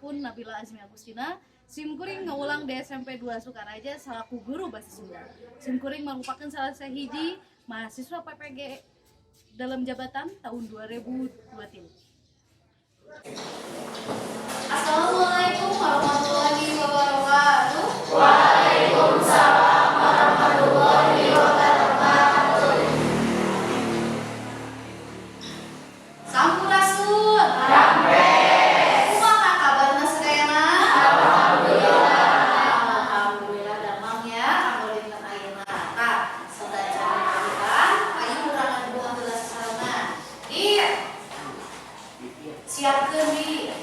pun Nabila Azmi Agustina. Sim kuring ngawulang di SMP 2 Sukaraja selaku guru bahasa Sunda. Sim kuring merupakan salah sahiji mahasiswa PPG dalam jabatan tahun 2023. Assalamualaikum warahmatullahi wabarakatuh. Waalaikumsalam warahmatullahi wabarakatuh. Sampurasun. Rampes. Kumaha kabarna sadayana? Alhamdulillah. Alhamdulillah damang ya kanggo dinten ayeuna. Tah, sateuacan kita ayo urang ngaduduhan heula sasarengan. Di siapkeun di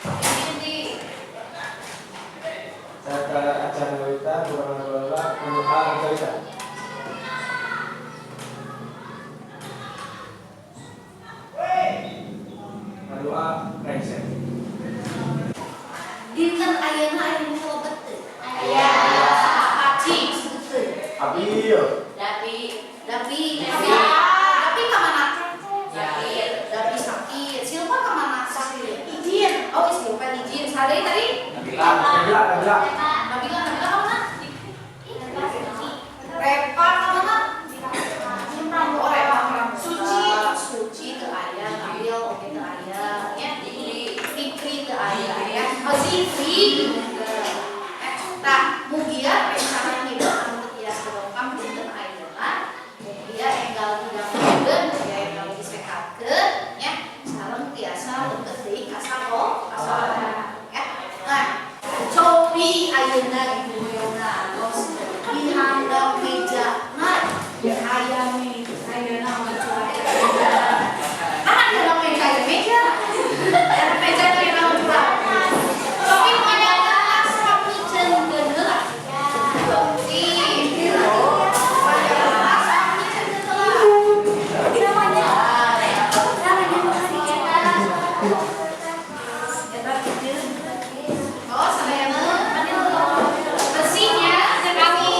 ini di Saka acan ngawitan kurang heula kudu A ngawitan. Ngadoa rengse. Dinten ayeuna aya nu lebet teu? Aya. Saha cing sebutkeun? Abil. Dapi. Dapi. Dapi. Dapi ka mana? Sakit. Dapi sakit. Silpa ka mana? Sakit. Izin. Oh, Silpa izin. Sadai tadi? Nabila, Nabila, Nabila. Nabila, Nabila ka mana? Repa ka mana? Oh, Repa. Suci, Suci teu aya, Nabil oge teu aya, nya. Fikri teu aya ya. Oh, Zikri. Tah, mugia rencana hidup anu teu tiasa dongkap dinten ayeuna, mugia enggal didangukeun, mugia enggal disehatkeun nya, sareng tiasa lebet deui ka sakola. Ya. Nah, cobi ayeuna ibu hoyongna tos di handap mejana aya aya naon curah. Ah, di handap meja aya meja. Handap meja aya naon curah. Cobi panyangan asrap miceunkeun heula. Cobi. Panyangan asrap miceunkeun heula. Oh, sadayana bersihnya sekali.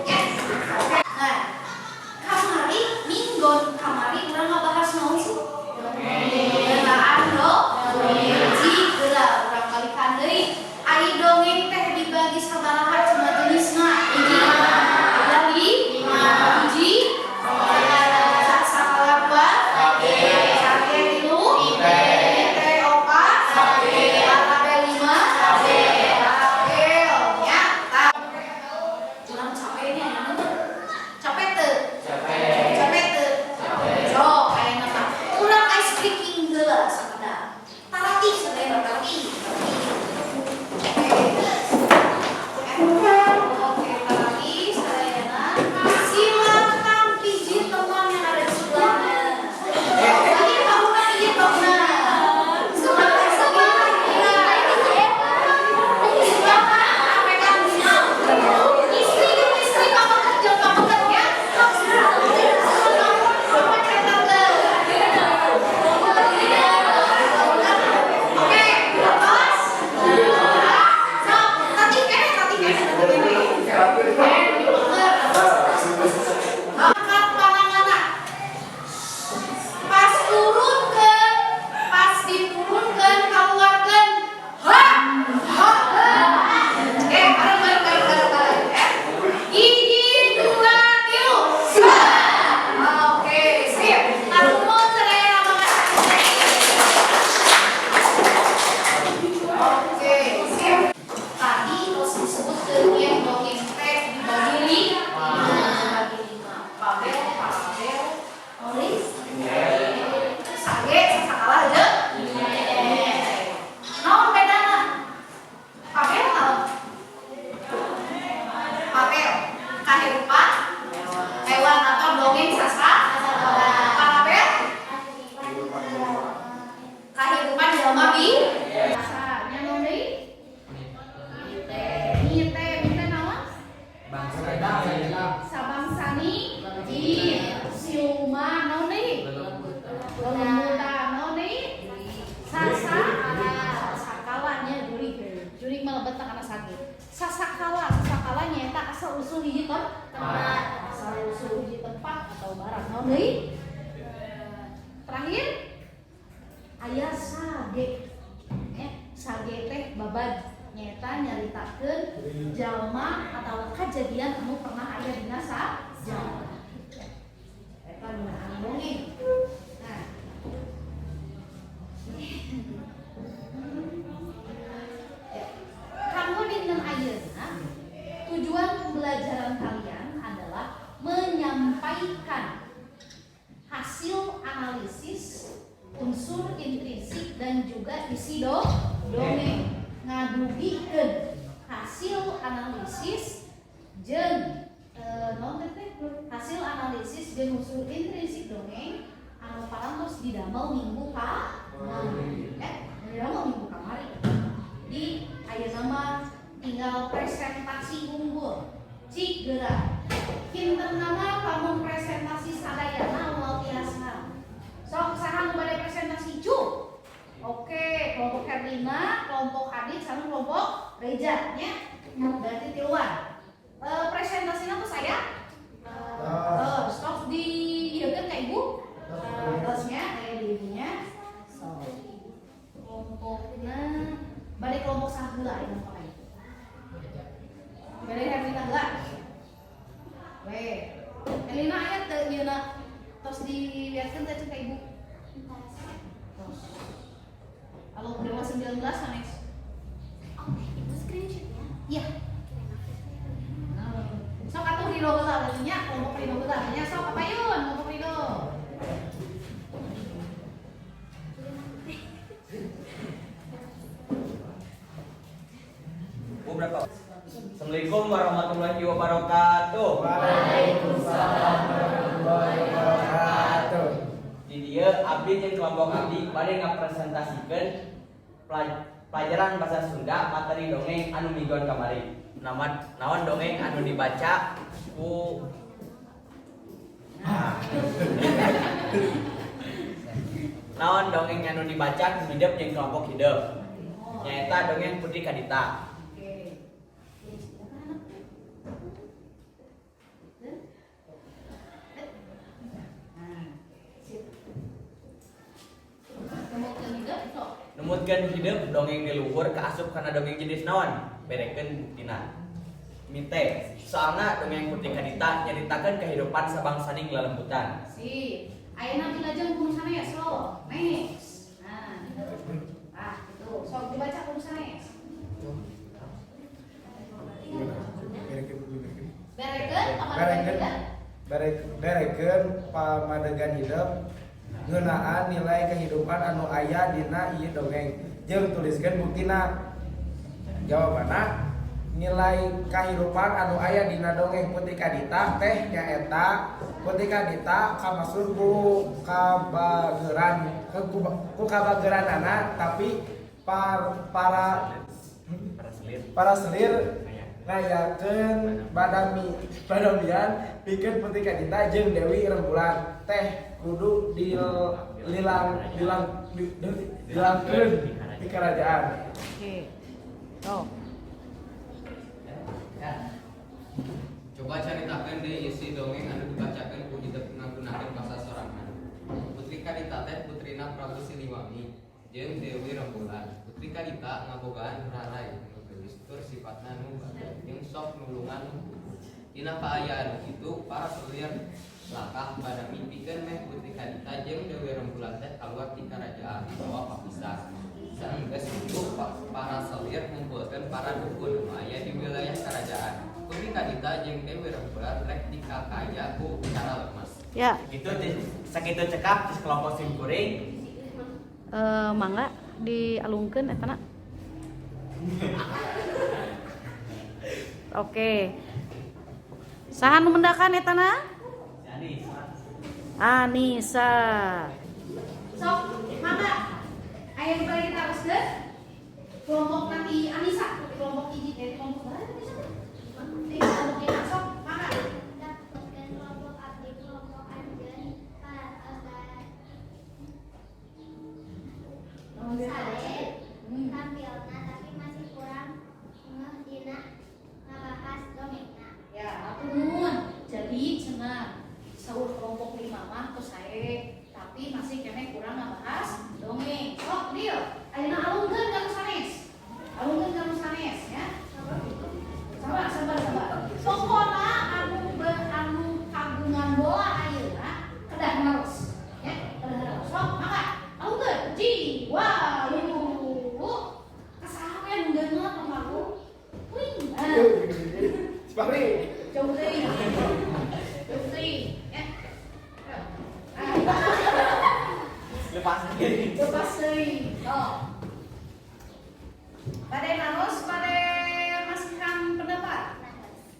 Ya. Nah, kamari minggon kamari urang ngabahas naon sih? Ngeunaan dongeng. Cik heula urang balikan deui. Ari dongeng teh dibagi sabaraha cenah jenisna? Hiji. Aya lima. Hiji. Sakala dua. Sate tilu. Tete opat. Kabeh lima. Kabeh nya. Tah. Urang capeknya nya capek teu? Capek teu? Sok ayeuna mah urang ice breaking heula sakedap. Taratih sadaya taratih. Oke, taratih sadayana. Silakan pijit teman yang ada di sebelahnya. Ini kamu kan pijit bahunya. Silakan, silakan. Silakan, pegang. Istri, istri kamu kerja kamu kerja. Apa cerita ke? Oke, lepas. Sok, tadi kene, tadi kene, tadi kene. Angkat pananganna. Pas turunkeun, pas diturunkeun keluarkeun. Ha! Ha! Oke, bareng bareng bareng bareng bareng ya. Hiji, dua, tilu. Oke, sip. Hatur sadayana mangga. Oke, sip. Tadi terus disebutkeun yen dongeng teh dibagi lima. Dibagi lima. Fabel, parabel, nulis, sage, sasakala aja. Naon bedana? Fabel naon? Fabel kahirupan hewan atau dongeng sasa. Parabel kahirupan jelema bi. Nya naon deui? Mite, mite, mite naon? Sabangsani jin, siluman naon deui? Lelembutan naon deui? Sasa sasakala nya jurig. Jurig mah lebet kana sakit. Sasakala, sasakala nyaeta asal usul hiji tempat. Asal usul hiji tempat atau barang naon deui? Terakhir aya Sage. Ya, sage teh babad nyaeta nyaritakeun jalma atau kejadian anu pernah aya dina sajarah. Eta gunaan dongeng. Nah, ya. Kanggo dinten ayeuna, tujuan pembelajaran kalian adalah menyampaikan hasil analisis unsur intrinsik dan juga isi dongeng, ngadugikeun hasil analisis jeung naon teh, hasil analisis jeung unsur intrinsik dongeng anu parantos didamel minggu kamari, didamel minggu kamari. Di ayeuna mah tinggal presentasi unggul. Cik geura, kintenna mah lamun presentasi sadayana moal tiasa. Sok, saha nu bade presentasi cu? Oke, kelompok Herlina, kelompok Adit, sama kelompok Reja nya. Berarti tiluan. Presentasinya tuh saya stop di ieu kan ka ibu. Tosnya aya di ibunya. So, kelompokna bade kelompok saha heula ayeuna pakai? Bade Herlina heula. We. Herlina aya teu ieu tos dilihatkeun teh ka ibu? Tos. Kalau Dewa 19 sanes. Oh, itu screenshot ya? Iya. Nah, sok atuh Rido heula berarti nya, kelompok Rido heula nya. Sok kapayun kelompok Rido. Bu, berapa? Assalamualaikum warahmatullahi wabarakatuh. Waalaikumsalam warahmatullahi wabarakatuh. Di dieu abdi jeung kelompok abdi bade ngapresentasikeun pelajaran bahasa Sunda materi dongeng anu mingguan kamari. Nama naon dongeng anu dibaca ku naon dongeng anu dibaca ku hidep jeung kelompok hidep. Nyaeta dongeng Putri Kadita. Oke. Nah, sip. Numutkeun hidep sok. Numutkeun hidep dongeng di luhur kaasup kana dongeng jenis naon? Berekeun buktina. Mite, soalna dongeng Putri Kadita nyaritakeun kehidupan sabangsaning lelembutan. Sip. Ayeuna dilajeng ku nu sanes sok. Next. Nah, gitu. Ah, gitu. Sok dibaca ku nu sanes. Berekeun pamadegan hidep. Berekeun pamadegan hidep ngeunaan nilai kehidupan anu aya dina ieu dongeng jeung tuliskeun buktina. Jawabanna, nilai kehidupan anu aya dina dongeng Putri Kadita teh nyaeta Putri Kadita kamasur ku kabageranana, tapi para Para selir para selir ngayakeun badamian pikeun Putri Kadita jeung Dewi Rembulan teh kudu dililang dilang dilangkeun di kerajaan. Oke. Sok. Coba caritakeun deui isi dongeng anu dibacakeun ku hidep ngagunakeun basa sorangan. Putri Kadita teh putrina Prabu Siliwangi jeung Dewi Rembulan. Putri Kadita ngabogaan rarai nu geulis tur sifatna nu bager jeung sok nulungan nu butuh. Dina kaayaan nu kitu, para selir lakah badami pikeun meh Putri Kadita jeung Dewi Rembulan teh kaluar ti karajaan atawa papisah. Saenggeus kitu, para selir ngumpulkeun para dukun nu aya di wilayah karajaan. Putri Kadita jeung Dewi Rembulan rek dikakaya ku cara lemes. Ya, Itu sakitu cekap di kelompok sim kuring. Mangga dialungkeun etana. Oke. Saha nu mendakan etana? Jadi, Anissa. Sok, mangga. Aya nu bade ditaroskeun? Kelompok nanti Anissa, kelompok hiji teh kelompok berapa Anissa teh? Ti kelompok lima sok, mangga. Dapatkan kelompok abdi kelompok anjeun para sae tampilna, tapi masih kurang ngeh dina ngabahas dongengna. Ya, hatur nuhun. Jadi cenah saur kelompok lima mah tos sae, tapi masih keneh kurang ngabahas dongeng. Sok, deal. Ayeuna alungkeun ka nu sanes. Alungkeun ka nu sanes ya. Sabar, sabar, sabar. Pokona anu kagungan bola ayeuna kedah naros ya, kedah naros. Sok, mangga. Alungkeun. Ji, wa, lu. Kasaha we nu deungeun tong aku. Wing. Ah. Separi. Jauh teuing. Jauh teuing ya. Ah. Lepas. Lepas deui. Oh. Bade naros, bade masihan pendapat.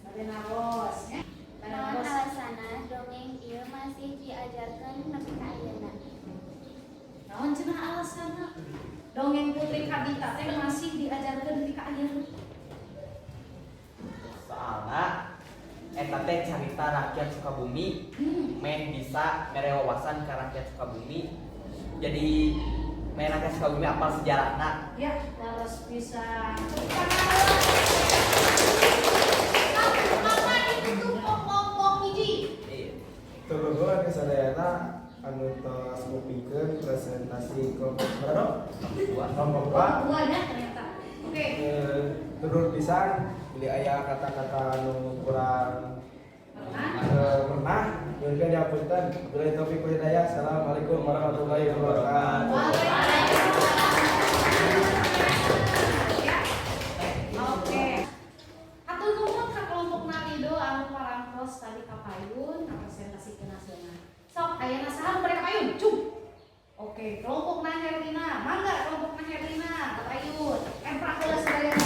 Bade naros ya. Bade Naon naros. Alasana dongeng ieu masih diajarkeun nepi ka ayeuna? Naon cenah alasanna? Dongeng Putri Kadita teh masih diajarkeun nepi ka ayeuna. Soalna eta teh carita rakyat Sukabumi meh bisa mere wawasan ke rakyat Sukabumi, jadi meh rakyat Sukabumi apal sejarahna. Ya, harus bisa. Tepuk tangan. Maka ditutup kelompok hiji. Iya. Tuluhun sadayana anu tos ngupingkeun presentasi kelompok berapa? Dua. Kelompok dua. Dua ya ternyata. Oke. Turun pisan beli aya kata-kata anu kurang Pernah? Pernah nyuhunkeun dihapunten. Billahi taufiq wal hidayah. Assalamualaikum warahmatullahi wabarakatuh. Waalaikumsalam. Ya. Oke. Hatur nuhun ka kelompok Narido anu parantos tadi kapayun presentasi hasilna. Sok, ayeuna saha nu bade kapayun? Cung. Oke, kelompok Herlina. Mangga kelompok Herlina kapayun. Emprak heula sadayana.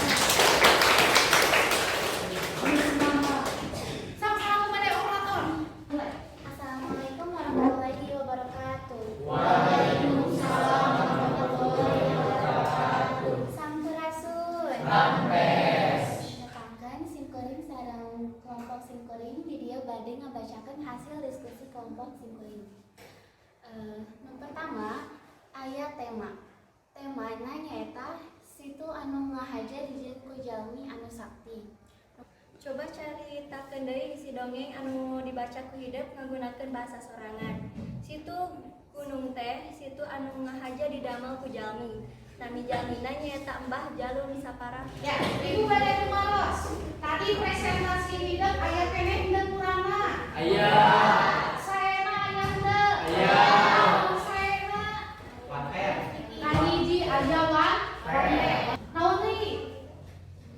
Sok, saha nu bade operator? Mulai. Assalamualaikum warahmatullahi wabarakatuh. Waalaikumsalam warahmatullahi wabarakatuh. Sampurasun. Rampes. Nepangkeun simkuring sareng kelompok simkuring di dieu bade ngabacakeun hasil diskusi kelompok simkuring. Nu pertama aya tema. Temana nyaeta situ anu ngahaja dijieun ku jalmi anu sakti. Coba caritakeun deui isi dongeng anu dibaca ku hidep ngagunakeun bahasa sorangan. Situ gunung teh situ anu ngahaja didamel ku jalmi. Nami jalmina nyaeta Mbah Jalung Sapara. Ya, Ibu bade kumaros. Tadi presentasi hidep aya keneh henteu kurangna? Aya. Saena aya henteu? Aya. Saena. Wanter. Kahiji aya wan. Naon deui?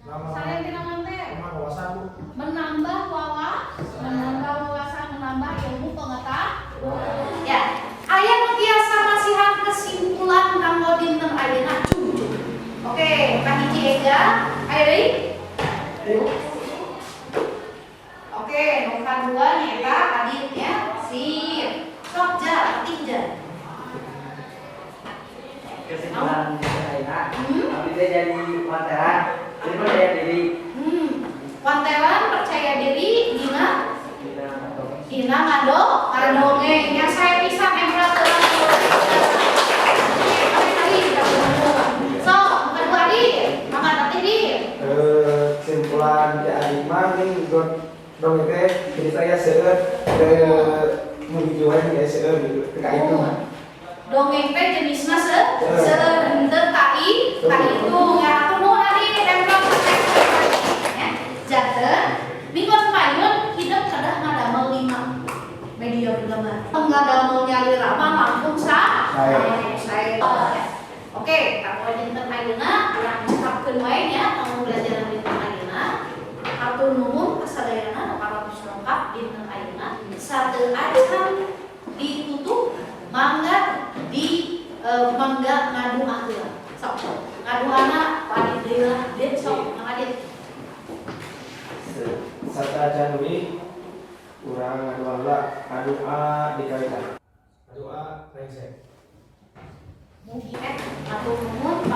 Nama Salian tina wanter. nama wawasan, Bu. Menambah wawasan, menambah ilmu pengetahuan. Ya, aya nu tiasa masihan kesimpulan kanggo dinten ayeuna, cung cung. Oke, kahiji Ega, aya deui? Oke, nu kadua nyaeta Adit ya. Sip. Sok ja, penting ja. Kesimpulan ayeuna, Hmm? abdi teh jadi wanteran, jadi percaya diri. Wanteran percaya diri dina dina dongeng. Dina ngadongeng. Yang saya bisa nempel ke. Oke, tadi kita tunggu. So, kedua di, mangga nanti di. Kesimpulan di adi mah ning dongeng teh jadi saya seueur nu hiji wae ge seueur gitu teu kahitung. Dongeng teh jenisna seueur, henteu kahitung. Ya, hatur nuhun adi tempel ya. Janten minggon payun hidup kedah ngadamel lima media bergambar. Ngadamel nyalira mah langsung sa Sae. Sae. Oke, kanggo dinten ayeuna urang cekapkeun wae nya kanggo belajaran dinten ayeuna. Hatur nuhun kasadayana nu parantos lengkap dinten ayeuna. Sateu acan ditutup, mangga di mangga ngadoa heula. Sok. Ngadoana Adit deui lah, Dit, sok mangga Dit. Sateuacan deui urang ngadoa heula, ngadoa dikawitan. Ngadoa rengse. Mugi hatur nuhun.